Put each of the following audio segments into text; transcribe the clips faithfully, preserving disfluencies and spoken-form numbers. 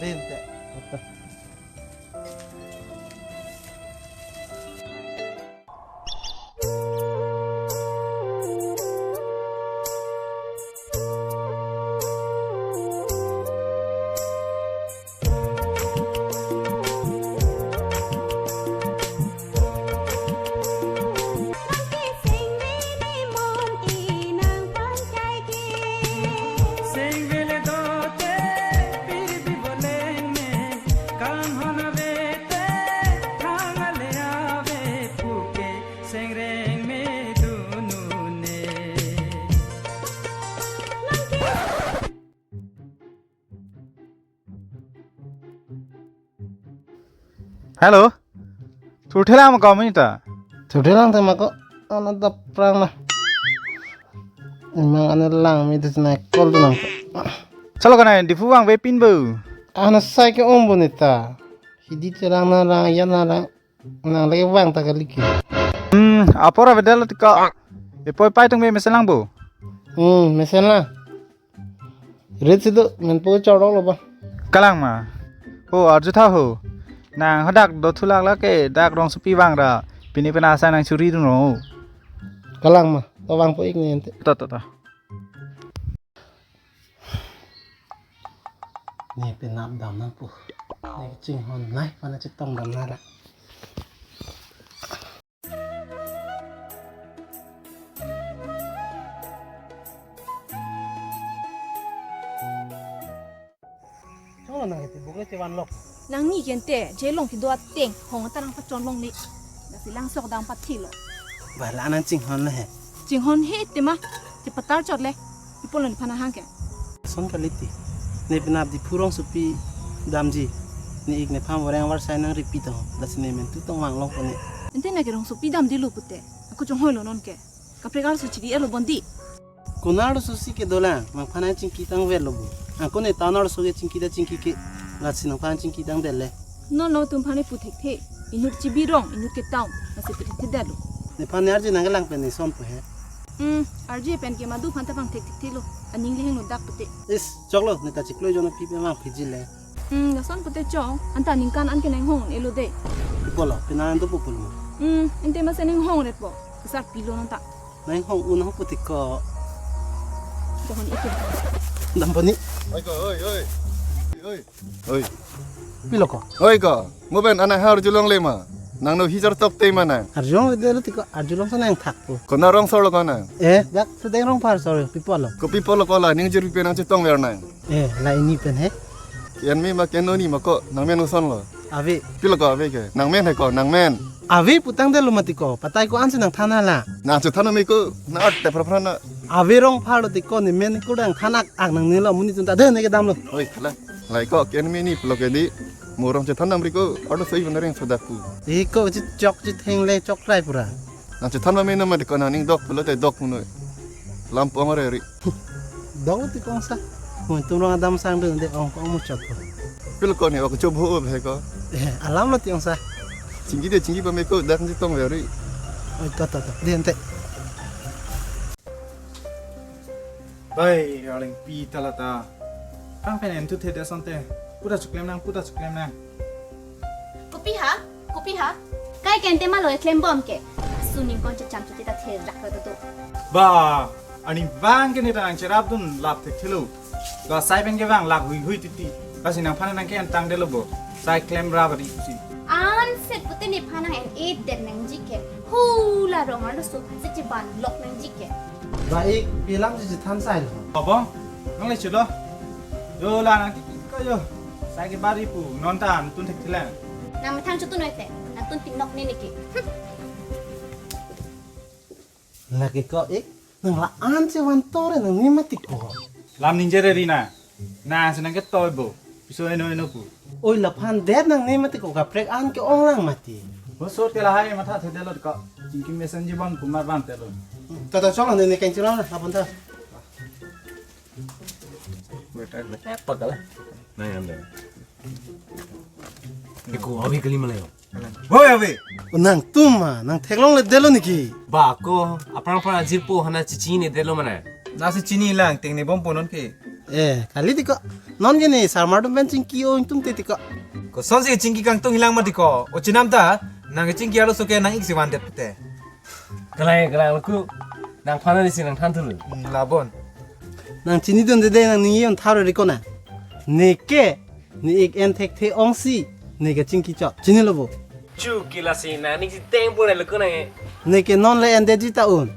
Din te. Hello. Thurthelang ma ko amonit ta? Thurthelang te ma ko. Ana daprang na. Emang ane langme tu cina call tu nang. Chalo kanai, Diphu vangve pin bo. Ana sai ke-ong bo neta. Hidi chelang na lang, ya na lang. Nang lagi vang ta kali ke. Hmm, apor avedal tika. Epoi pai tong be mesen lang bo. Hmm, mesen lang. Rit situ, menpo chorok lo ba. Kalang ma. Ho, arju tha ho. Nang hadak dothulak lake, dak rongsopi vangra. Pini pena asai nang churi dun ho. Kalang ma, to vangpo ik ne ente. To, to, to. Ne penap dam nangpo. Ne chinghon nai, pana chetong dam nara. Cholo nang iti bukle chevan lok. Nangni kente, je long kedo ateng, hong atarang pachon longle. Lasi langsok dam pathilo. Ba la nang chinghon le he. Chinghon he tema, chepatar chot le. Ipon lo nephan ahang ke. Son kaliti. Ne penap Diphu rongsopi damji. Ne ik nephan voreng varsai nang repeat ho. Lasi ne mentu tong vang longpo ne. Ente na ke rongsopi damdelo pute. Ako chonghoi lo non ke. Kaprek arloso chiri-et lo bondi. Konat arloso si kedolang, nangphan nangchingki tangver lo bo. Ako ne town arloso ke chingki ta chingki ke, lasi nangphan chingki tangver le. Non lo tum phan ne pu thekthe. Inut chibi rong, inut ke town, lasi pu thekthe detlo. Nephan ne arje nangkelang pen ne sonpo he. Hmm, arje pen ke madu phan ta pang thekthekthe lo. Aning le hingno dak pute. Is, choklo, ne ta chiklo jono pi pe mang phiji le. Hmm, lason pute chong, anta ningkan an ke nanghong-etlo de. Pi pulo, pina an to pu pulo. Hmm, ente masi nanghong-etpo. Kesar pilo nonta. Nanghong-un ho pute ko. Dohon ike. Damponi. Oi ko, oi, oi. Oi. Oi. Pilo ko. Oi ko. Mo pen ana arjulongle ma. Nangno hijar tok te ma nang. Arjulongledetlo tiko, arjulongso nangthakpo. Konat rongso lo ko nang. Eh, dak Sudeng Rongphar so, pi pulo. Ko pi pulo ko la, ning jir pi pen nangchetongver nang. Eh, la ini pen he. Kenme ma kenoni ma ko, nangmen koson lo. Ave. Pilo ko ave ke, nangmen he ko, nangmen. Ave pu tangdetlo mati ko, patai ko ansi nangthan la. Nangchethan me ko, na art te phra phra na. Ave Rongphar lo tiko, ne men ko dang than ak ak nangne lo, amonit atum ta de ne kedam lo. Oi, la. Lai ko kenme ni pulo ke di, mo rongchethan damri ko, arloso ivan reng sodak pu. Iko chi chok chitheng le chokrai pura. Nangchethan ma me no ma di ko nangning dok pulote dok punoi. Lam pong ore ri. Dok ti kong sa. Mo tum rong adam sang dun de ong kong mo chot ko. Pilo ko ne ok chobho be ko. Eh, alam lo ti ong sa. Chingki de chingki pame ko dak chetongver ri. Oi, to, to, to. Dente. Bai, aling pi ta la ta. Kang pen en tu the de sonte. Pu ta chiklem nang, pu ta chiklem nang. Kopi ha? Kopi ha? Kai kente ma lo eklem bom ke. Suning kon checham chuti ta the rak rak tu. Ba, ani bang ke ne ta nangcherap dun lap thekthelo. Ba sai pen ke bang lap hui hui titi. Ba si nangphan nangke-en tangdetlo bo. Sai klem rap ri si. An set pute nephan nang-en-et det nangji ke. Hula rong arloso phan si cheban lok nangji ke. Ba ik pi alam si chethan sai lo. Abang, nang le chulo. Yo la nang titi ko yo. Sai ke bari pu, non ta nangtun thekthelang. Nang methang chotun noi te, nangtun pinok ne ne ke. Hmm. Lake ko ik, nang la-an chevan tore nangni mati ko. Lam ningje re ri na. Nang si nangketoi bo. Piso eno eno pu. Oi laphan det nangni mati ko kaprek an ke-ong lang mati. Ho sot ke lahai matha thedetlo ko. Chingki mesen jibon kumar bang telo. Ta ta cholo ne ne keng chilo na, apon ta. Pagala. Nang am deh. Iko ave kali ma le ho. Hoi ave. O nangtum ma, nang theklongledetlo niki. Ba ko, aphrang aphrang ajirpo hana chichinedetlo mane. Nasi chinilang, tengne bompo non ke. Eh, kali tiko. Non ke ne sarmar atum pen chingki o ingtung te tiko. Kosonsi chingki kangtung hilang ma tiko. O chinam ta, nang chingki arloso ke nang-ik si vandet te. Kalang, kalang, laku nangphan neli si nangthan thulo. Hmm, labon. Nang chinidunde, nang ningje-un tharo riko na. Neke, ne-ik en thekthe ongsi, neke chingki chot. Chinilo bo? Chu, ke lasi nang ning si tengpo na laku nang e. Neke non le endetji ta un.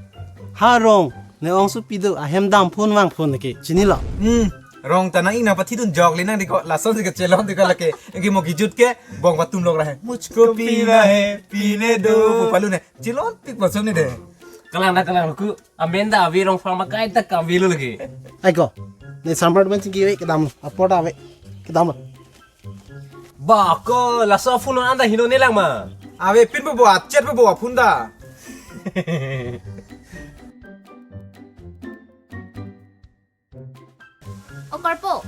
Ha Rong, ne ongsopi do, ahem damphun vangphun neke. Chinilo? Hmm, Rong ta nang-ik nangpathidun jok le nang tiko, lasonsi kachelon tiko lake. Eki mo kijut ke, bong patum lok rahe. Mujhko pina hai, pine do, pu palu ne. Chelonpik pasom ne de. Kalang da, kalang laku. Amen ta ave, Rong Pharma kaita kavelo lagi. Ai ko. Ne sarmar atum pen chingki ave, kedam. Apor ta ave. Kedam. Ba ko, laso phone anta hino nelang ma. Ave pin bo bo, achet bo bo phone ta. O Korpo,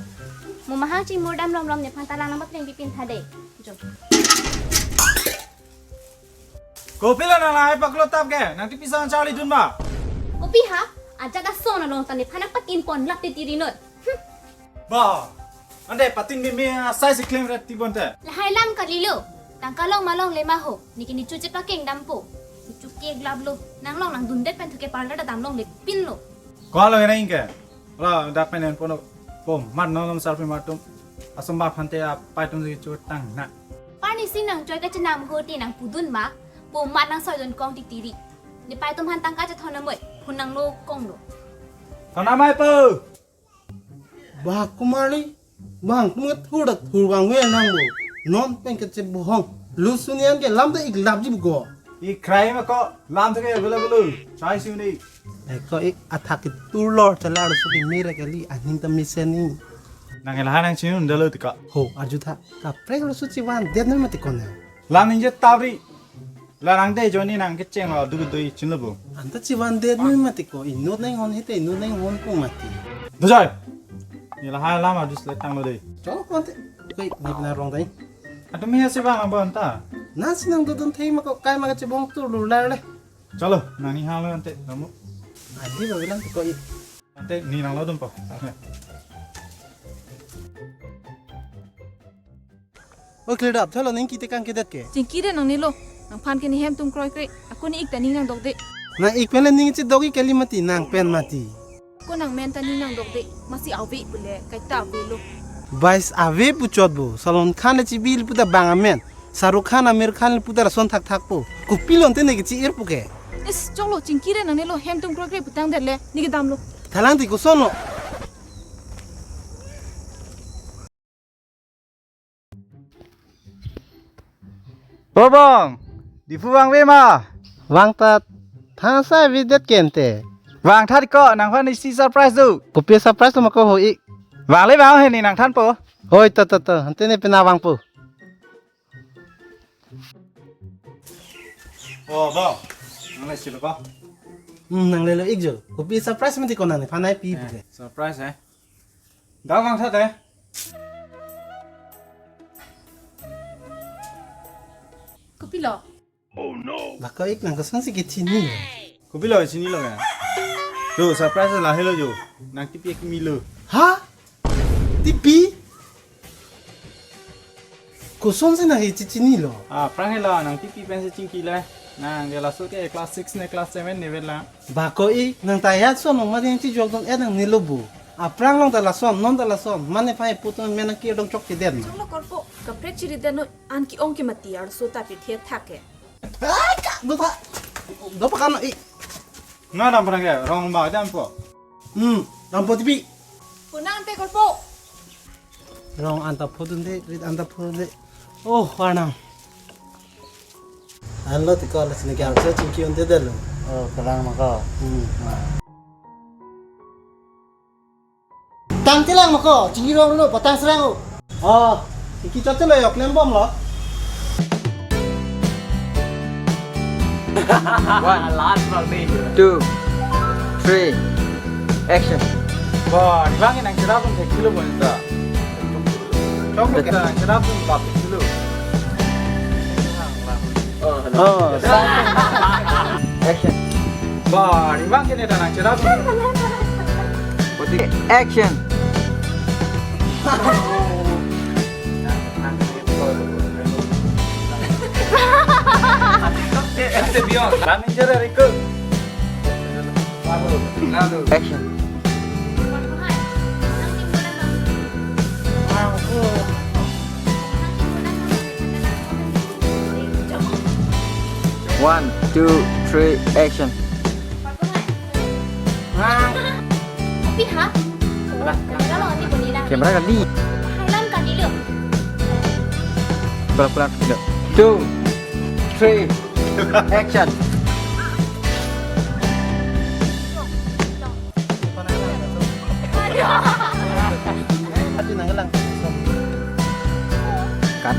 mo mahang chingmur dam lom lom, nephan ta lang nangpapleng pipin tha de. Jo. Kopilo nang lahai paklo tap ke, nang tipi sang charli dun ba? Kopi ha, ajat ason along ta nephan nangpatin pon lap titi ri non. Hmm. Ba, ante patin mimi asai si klem ret tibon te. Lahai lam kalilo, tangka long ma longle ma ho, neke ne chuche pakeng dampo. Chuche ke glap lo, nang long nangdundet pen thuke parlor ta dam longle pinlo. Ko alo nang ke? Hala dak pen en pono, po mat non sarpi matum. Asomba phante apai atum si chutang na. Parni si nang choi kachenam ho te nang pudun ma, po mat nang soidun kong titi ri. Nepai atum aphan tangka chethon amoi, phun nang lo kong lo. Thon amei po. Ba kumali, bang kumet thur dak thur bang we nang bo. Non pen kachebohong. Lusun yan ke lam ta ik lapji bo ko. Ik krai ma ko, lam ta ke bela bela. Chai suni. Eh, ko ik athak ke turlor, chala arloso ke mere kali, aning ta mesen ni. Nang lahai nang chinidun dalo tiko. Ho, arju tha, kaprek arloso chivandet noi mati ko na. Lam ningje tap ri. La nang de joni nang kecheng lo, du du chinilo bo. Anta chivandet noi mati ko, inut nang hon hite, inut nang hon ko mati. Dojoi. Ne lahai lam arju le tanglo de. Chok mati. Koi, ne pina Rong dai. Atum ya si bang abang ta. Nasi nang dodun thei ma ko, kai ma kachebong turlor le. Chalo, nang ni halo ante, kamu. Adi ba bilang ko i. Ante, ne nang lo dun po. Oi, clear up. Thalo ningki tekang kedet ke. Chingki de nangne lo. Nangphan ke ne hem atum kroikre. Ako ne ik ta ning nangdok de. Nang ik pen le ning chedok ik kali mati, nang pen mati. Ko nang men ta ning nangdok de, masi ave pule, kaita avelo. Bais ave pu chot bo, Salman Khan le chibi le pu ta bang amen, Shah Rukh Khan, Aamir Khan le pu ta lason thakthak po. Kopilo ante neke chi-ir pu ke. Is, choklo, chingki de nangne lo, hem atum kroikre putangdet le, neke damlo. Thalang ti koson lo. Bobong, Diphu vangve ma? Vang ta, thang asai avedet ke ante. Vang tha ko, nangphan isi surprise do. Kopi surprise lo ma ko ho ik. Vang le vang he ne nangthan po. Hoi, to, to, to, ante ne pina vang po. Oh, bong. Nang le silo ko. Hmm, nang le lo ik jo. Kopi surprise mati ko nang nephan ai pi pu ke. Eh, surprise eh. Dak vang tha te. Kopilo? Ba ko ik nang kosonsi kechini. Kopilo chinilo ya? Jo, surprise lahelo jo. Nang tipi kimi lo. Ha? Tipi? Kosonsi nang kechini lo? Ah, aphrang helo, nang tipi pensi chingki le. Nang ke laso ke class six ne class seven ne vet la. Ba ko ik, nang ta ya so nong ma ding chijok don e nangne lo bo. Aphrang along ta lason, non ta lason, mane phai puton men nang ke dong chokchedet. Choklo Korpo, kaprek chiri den noi, an ke-ong ke mati arloso ta pithe thak ke. Ai ka, do tha. Do pakan ik. Nga dam pernah ke, Rong ba dam po. Hmm, dam po tipi. Punang te Korpo. Rong anta phodun de, rit anta phodun de. Oh, warnang. Anlo tiko la sini ke arloso chingki un-edetlo. Oh, kalang ma ko. Hmm. Tangtelang ma ko, chingki rong lo, patang serang o. Oh, iki chot lo yok lembom lo. One, last one, two, three, action. Ba, ni bang nang cherap pun thek kilo pun ta. Chok kita nang cherap pun bap kilo. Oh, hello. Oh. Action. Ba, ni bang kene ta nang cherap pun. Action. Action. One, two, three, action. Pi ha? Camera lo, ni boni na. Camera kali. Thailand kali lo. Pelan, pelan. Two, three, action. Cut.